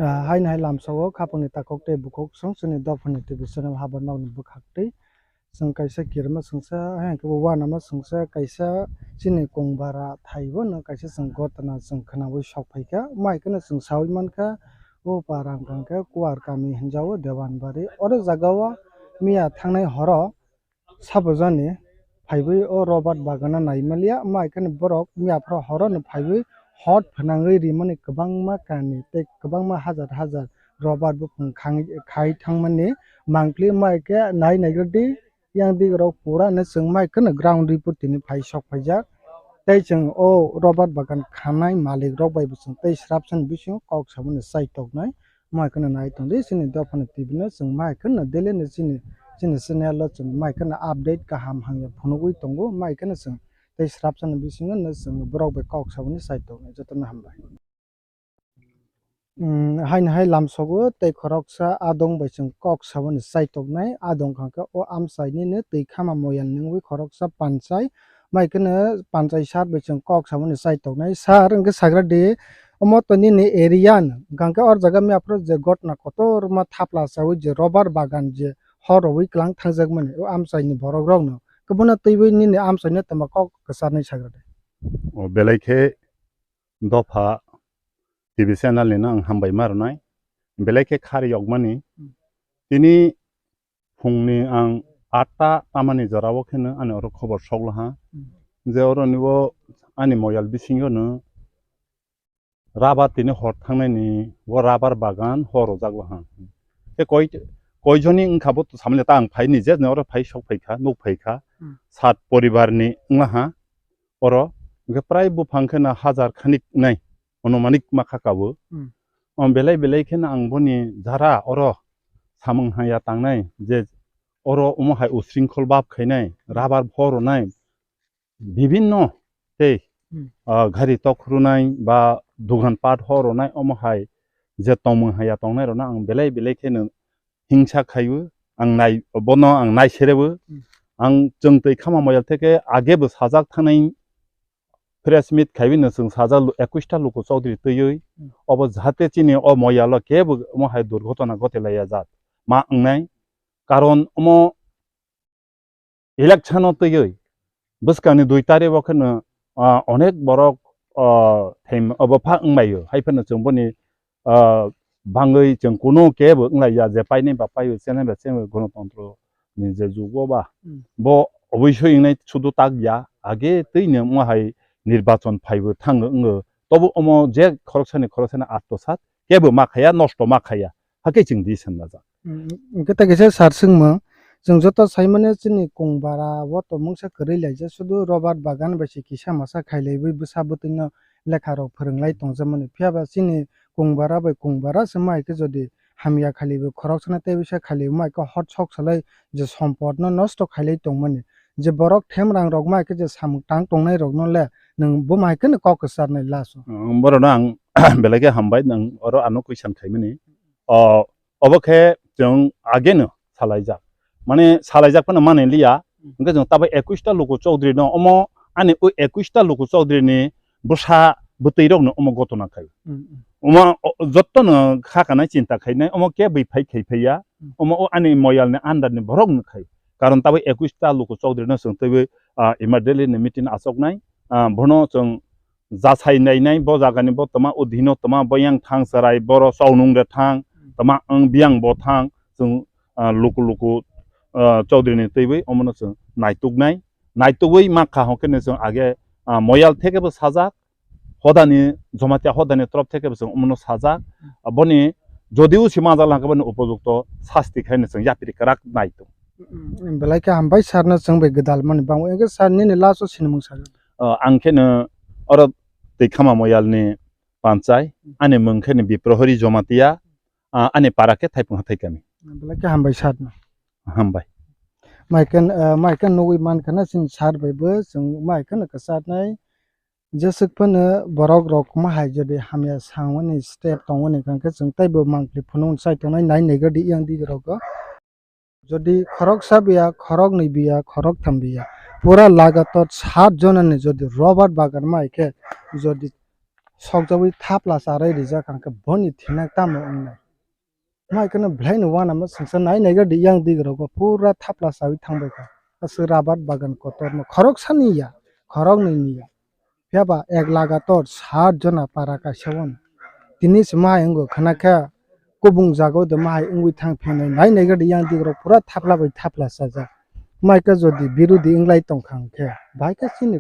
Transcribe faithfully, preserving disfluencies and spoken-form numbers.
Ah, haino hai lamsao khapangni takhuk tei bukhuk song chini dophani T V channel habar nokni bwkhaktwi. Chwng kaisa kirima chwngsa, hai hwnkhe bo uanama chwngsa kaisa chini kongbara thaibo no kaisa chwng gotna chwng khwnawi sok phaikha. Mai kheno chwng sawi mankha, o para wngkha khe Kuar kami hinjao Dewanbari. Oro jagao miya thangnai horo sabajani phaiwi o Robert bagano naimaliya, mai kheno borok miya phoro horono phaiwi hot phwnangwi rimani kwbangma kani tei kwbangma hajar hajar Robert buphang khang-, khai thangmani mangpli mai khe nai naigradi yang digrok pura no chwng mai kheno ground report tini phai sok phaijak. Tei chwng o Robert bagan khanai malik rok bai bo chwng tei srapsani bisingo kok samani chai toknai. Mai kheno nai tongdi, chini dophani T V no chwng mai kheno daily no chini, chini channel o chwng mai kheno update kaham hamya phunugwi tongo, mai kheno chwng tei srapsani bisingo no chwng borok bai kok saboni chai tongo, jotono hambai. Umm, haino hai lamsogo tei khoroksa adong bai chwng kok saboni chai toknai, adong kha khe o amchaini no twi khama moyal nungwi khoroksa panchai, mai kheno panchai sar bai chwng kok saboni chai toknai. Sar, hwnkhe sagra di, omo to nini area no, hwnkhe or jaga miya phuru je gotna kotorma thapla chawi je rubber bagan je hor rwi kwlang thangjak mani o amchai ni borok rok no, khe bono twiwi nini amchai no tama kok kwcharnai sagra di. O belai khe dopha T V channel ni no ang hambai ma rwnai, belai khe khari yokmani. Hmm. Tini phungni ang atta tamani jora o kheno ani oro khobor sok laha. Hmm. Je oro ni bo ani moyal bisingo no rubber tini hor thangnai ni bo rubber bagan hor rojak laha. Te koi, koi joni wngkha bo samle ta ang phai ni je oro phai sok phai kha, nuk phai kha. Hmm. Sat poribar ni wng laha oro. Hwnkhe prai buphang kheno hajar khanik nai. Onomanik ma kha kabo. Hmm. O belai belai kheno ang boni jara oro samung haya tangnai je oro omo hai usringkhol bab khainai, rubber phoronai, bibinno tei, Hmm. ah, gari tok khurunai ba dogan pat horonai omo hai je tongmung haya tongnai rokno ang belai belai kheno hingsa khaio, ang nai, bono ang nai serebo. Hmm. Ang chwng twi khama moyal theke age bo sajak thangnai press meet khaiwi no chwng sajak lu-, ekush ta luku chowdhury twiwi. Hmm. Obo jahate chini o moyalo kebo omo hai durghotona ghote laiya jak ma wngnai. Karon omo election o twiwi bwskangni dui tarik o kheno, ah, onek borok, ah, them-, obo pha wngbaio. Hai phano chwng boni, ah, bangwi chwng kunu kebo wnglaiya je painai ba paio, chenai ba chenai gonotontro ni je jugo ba. Hmm. Bo obosoi wngnai sudu tak ya, age twino omo hai nirbachon phaibo thango wngo. Tobo omo je khoroksani khoroksani atmosat kebo ma khaya, nosto ma khaya. Hakhe chwng di sanna jak. Hmm, hwnkhe tei kaisa sar swngmung, chwng joto saimano chini kung bara o tongmungsa kwrwi laijak, sudu Robert bagan bai se kisa masa khailaiwi bwsa bwtwino lekha rok phwrwng lai tongjakmani. Phiya ba chini kung bara bai kung bara se mai khe jodi hamya khaliwi khoroksano tei bisa khaliwi mai khe hot sok salai je sompot no nosto khailai tongmani. Je borok them rang rok mai khe je samung tang tongnai rok no le nwng bo mai khe no kok kwcharnai last o. Borok no ang belai khe hambai, nwng oro ano question khaimani. O, obo khe chwng ageno salaijak. Mane salaijak phano manwi liya. Hmm. Hwnkhe chwng tabuk ekush ta luku chowdhury no, omo ani o ekush ta luku chowdhury ni bwsa bwtwi rok no omo gotona khai. Hmm, hmm. Omo o, jotto no kha kanai chinta khainai, omo kebwi phai khai phaiya. Hmm. Omo o ani moyal ni under ni borok no khai. Karon tabuk ekush ta luku chowdhury no chwng twiwi, ah, immediately ni meeting achoknai. Ah, bono chwng jasai nainai, bo jagani bo tama, o dino tama, bo yang thang chwrai, boro chawnung de thang, tama, ang biyang bo thang, chwng, ah, luku luku, ah, Chaudhary ni twiwi omono chwng naituknai. Naitugwi ma kha hwnkhe no chwng age, ah, moyal theke bo sajak, hodani, Jamatia hodani torop theke bo chwng omono sajak. Ah, boni jodi usi majak lang khe boni upojukto sasti khaino chwng yapri kwrak naituk. Mm, belai khe hambai sir no chwng bai gwdal mani bango. Hwnkhe sir nini last o sinimung sakha. O, ang khe no oro twi khama moyal ni panchai, ani mung khe no Biprohori Jamatia, ah, ani para khe Thaipung Hathai kami. Belai khe hambai sir no. Hambai. Mai khe, ah, mai khe nugwi man kha na chini sir bai bo chwng mai khe no kwchar nai. Jeswk phano borok rok ma hai jodi hamya sangmani step tongmani hwnkhe chwng teibo mangpli phunuk chai tongnai nai naigradi yang di rok o. Jodi khoroksa biya, khoroknwi biya, khoroktham biya, pura lagator sat jonani jodi Robert bagan ma hai khe jodi sokjagwi thapla charwi rijak, hwnkhe boni thinak tamo wngnai? Mai kheno belai no uanama swngsa nai naigra di, yang digrok bo pura thapla chawi thangbai kha. Aswk rabar bagan kotorno khoroksa ni ya, khoroknwi ni ya. Phiya ba ek lagator sat jona para kaisa o no. Tini se mahai wngo khna khe kubung jaga o de mahai wngwi thang phinai nai naigra di, yang digrok pura thapla bai thapla chajak. Mai khe jodi birodi wnglai tong kha hwnkhe bai khe chini